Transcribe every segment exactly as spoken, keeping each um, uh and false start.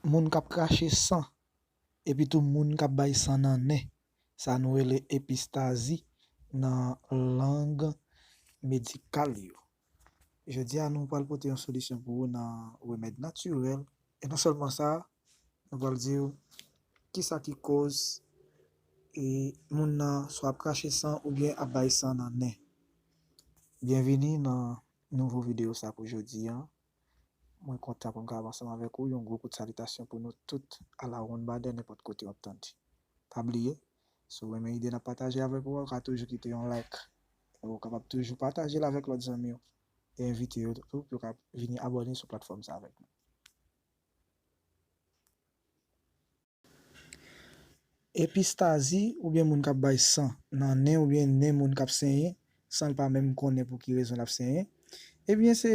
moun k ap krache san, epi tou moun k ap bay san nan nen. Sa nou rele epistazi nan lang medikal yo. Jodi a, nou pral pote yon solisyon pou ou nan remèd natirèl. E non sèlman sa, nou pral di w kisa ki koz e moun nan swa ap krache san oubyen ap bay san nan nen. Byenvini nan nouvo videyo sa pou jodi a. Mwen kontan pou m kapab ansanm avèk ou. Yon gwo kout salitasyon pou nou tout alawonnbadè nenpòt kote w ap tande. Pa bliye, si w renmen ide n ap pataje avèk ou a, ou ka toujou kite yon like. Ou kapab toujou pataje l avèk lòt zanmi w e envite yo tou pou yo ka vini abòne sou platfòm sa avèk nou. Epistazi oubyen moun k ap bay san nan nen oubyen nen moun k ap senyen san l pa menm konnen pou ki rezon l ap senyen, ebyen se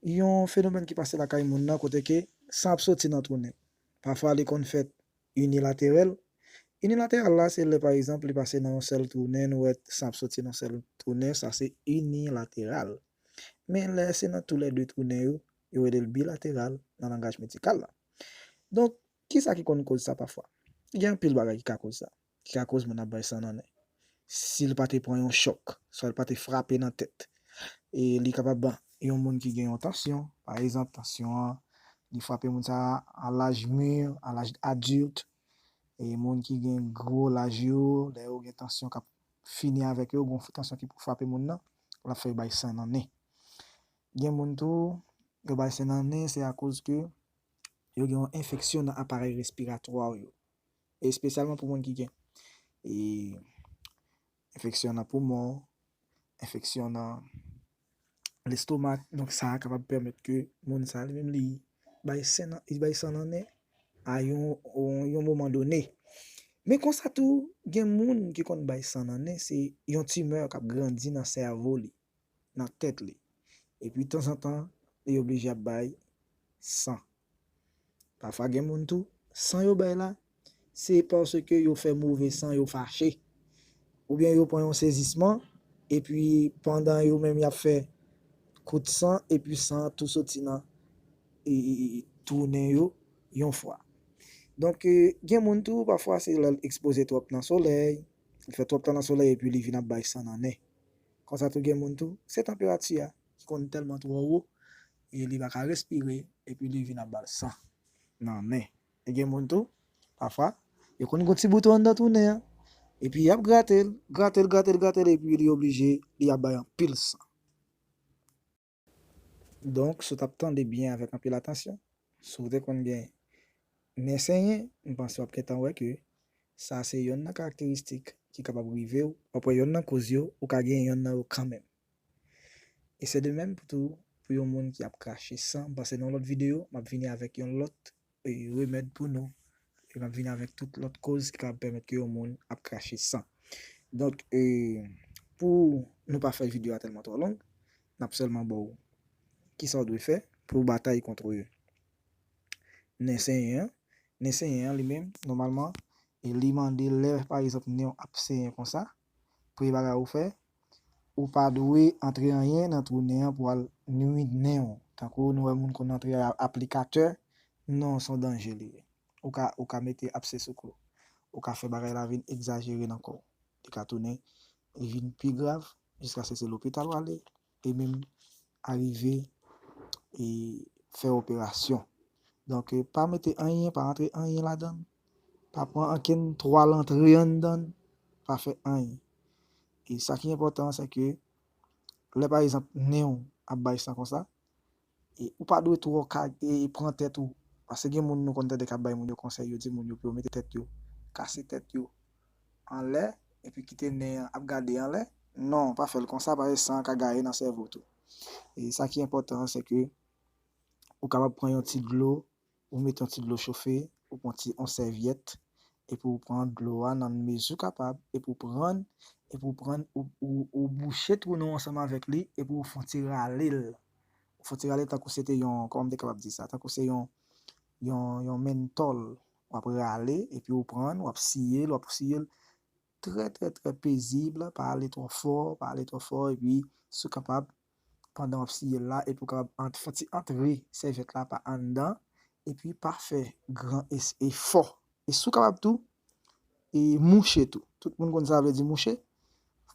yon fenomèn ki pase lakay moun nan kote ke san ap soti nan twou nen. Pafwa li konn fèt inilaterèl. Inilateral la se lè pa egzanp li pase nan yon sèl twou nen, nou wè san ap soti nan sèl twou nen, sa se inilateral. Men lè se nan toulède twou nen yo, yo rele l bilateral nan langaj medikal la. Donk, kisa ki konn koz sa pafwa? Gen anpil bagay ki ka koz sa, ki ka koz moun ap bay san nan nen. Si l pa te pran yon chòk, swa l pa te frape nan tèt, e li kapab yon moun ki gen yon tansyon, pa egzanp, tansyon an, li frape moun sa a a laj mi, a laj adilt, e moun ki gen gwo laj yo, lè yo gen tansyon k ap fini avèk yo, gon tansyon ki pou frape moun nan, l ap fè yo bay san nan nen. Gen moun tou, yo bay san nan nen, se akoz ke yo gen yon enfeksyon nan aparèy respiratwa yo. Espesyalman pou moun ki gen e, enfeksyon nan poumon, enfeksyon nan lestomak. Donk, sa a kapab pèmèt ke moun sa a li menm li bay san nan, li bay san nan nen a yon, yon, yon moman done. Men konsa tou, gen moun ki konn bay san nan nen, se yon timè k ap grandi nan sèvo li, nan tèt li. Epi tanzantan, li oblije ap bay san. Pafwa gen moun tou, san yo bay la, se paske yo fè move san, yo fache. Oubyen yo pran yon sezisman, epi pandan yo menm y ap fè kout san, epi san an tou soti nan e, e, e, twou nen yo yon fwa. Donk, e, gen moun tou, pafwa se lè l ekspoze twòp nan solèy, li fè twòp tan nan solèy epi li vin ap bay san nan nen. Konsa tou gen moun tou, se tanperati a ki konn tèlman twò wo, e li pa ka respire, epi li vin ap ba l san nan nen. E gen moun tou, pafwa, yo konn gon ti bouton anndan twou nen an, epi y ap grate l, grate l, grate l, grate l, epi li oblije, li ap bay anpil san. Donk, si w t ap tande byen avèk anpil atansyon, si w te konn gen nen senyen, m panse w ap gentan wè ke sa se yonn nan karakteristik ki kapab rive w. W ap wè yonn nan koz yo, ou ka gen yonn nan yo kanmenm. E se de menm pou tou, pou yon moun ki ap krache san, m panse nan yon lòt videyo, m ap vini avèk yon lòt e, remèd pou nou. E m ap vini avèk tout lòt koz ki kapab pèmèt ke yon moun ap krache san. Donk, e, pou nou pa fè videyo a tèlman twò long, n ap sèlman ba w kisa w dwe fè pou w batay kont nen senyen an. Nen senyen an li menm, nòmalman, e li mande lè, pa egzanp, nen w ap senyen konsa, premye bagay ou fè, ou pa dwe antre anyen nan twou nen an pou al nwi nen w. Tankou nou wè moun konn antre a-, aplikatè, non, se yon danje li ye. Ou ka, ou ka mete abse sou klo. Ou ka fè bagay la vin egzajere nan kò w. Li ka tounen, li vin pi grav, jiskaske se lopital w ale, e menm arive e fè operasyon. Donk, e, pa mete anyen, pa antre anyen ladan l. Pa pran ankenn twal antre anndan l, pa fè anyen. E sa ki enpòtan an, se ke lè, pa egzanp, nen w ap bay san konsa, e ou pa dwe twò ka, e, pran tèt ou. Paske gen moun nou konn tande k ap bay moun yo konsèy, yo di moun yo pou yo mete tèt yo, kase tèt yo anlè, epi kite nen an ap gade anlè. Non, pa fè l konsa, paske san an ka gaye nan sèvo tou. E sa ki enpòtan an, se ke ou kapab pran yon ti dlo, ou mete yon ti dlo chofe, ou pran ti, yon sèvyèt, epi ou pran dlo a nan mezi w kapab, epi ou pran, epi ou pran, ou, ou, ou bouche twou nen w ansanm avèk li, epi ou fè yon ti rale l. Ou fè yon ti rale l tankou se te yon, kòman m te kapab di sa? Tankou se yon, yon, yon mentòl. W ap rale, epi ou pran l, w ap siye l, w ap siye l trè, trè, trè pezib, pa ale twò fò, pa ale twò fò, epi si w kapab, pandan w ap siye l la, epi w kapab ant-, fè yon ti antre sèvyèt la pa anndan, epi pa fè gran es- efò. E si w kapab tou, e mouche tou. Tout moun konn sa vle di mouche.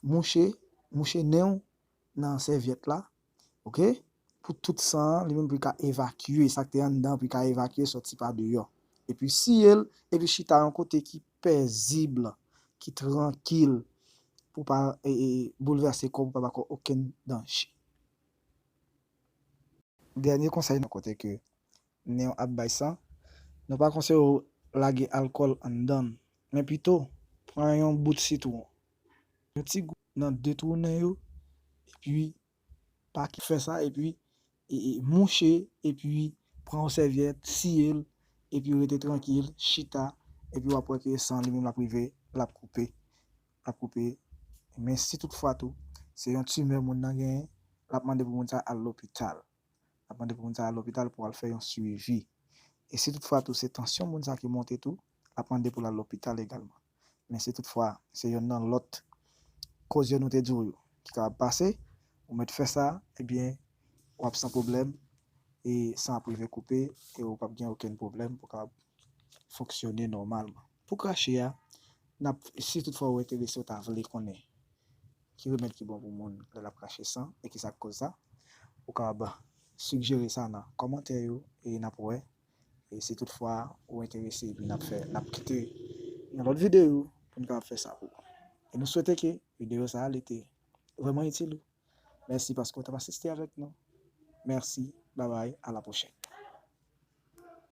Mouche, mouche nen w nan sèvyèt la, oke? Pou tout san an, li menm pou li ka evakye, sa k te anndan pou li ka evakye, sòti pa deyò. Epi siye l, epi chita yon kote ki pezib, ki trankil, pou pa e, e, boulvèse kò w, pou pa ba kò w okenn danje. Dènye konsèy nan kote ke nen w ap bay san, nou pa konseye w lage alkòl anndan l, men pito pran yon bout sitwon, yon ti gout nan de twou nen yo, epi pa ki fè sa, epi e, e, mouche, epi pran yon sèvyèt, siye l, epi rete trankil, chita, epi w ap wè ke san li menm l ap rive, l ap koupe, l ap koupe. Men si toutfwa tou, se yon timè moun nan genyen, l ap mande pou moun sa al lopital. L ap mande pou moun sa al lopital pou al fè yon swivi. E si toutfwa tou se tansyon moun sa ki monte tou, l ap mande pou l al lopital egalman. Men si toutfwa se yonn nan lòt koz yo nou te di w yo ki kapab pase, ou mèt fè sa, ebyen, w ap san pwoblèm, e san ap rive koupe, e ou p ap gen okenn pwoblèm pou w kapab fonksyone nòmalman. Pou krache a, n ap, si toutfwa ou enterese, ou ta vle konnen ki remèd ki bon pou moun lè l ap krache san e ki sa k koz sa, ou kapab sijere sa nan kòmantè yo e n ap wè. E si toutfwa ou enterese, epi n ap fè, n ap kite yon lòt videyo pou n kapab fè sa pou ou. E nou swete ke videyo sa a li te vrèman itil ou. Mèsi paske w t ap asiste avèk nou. Mèsi, babay, a la pwochèn.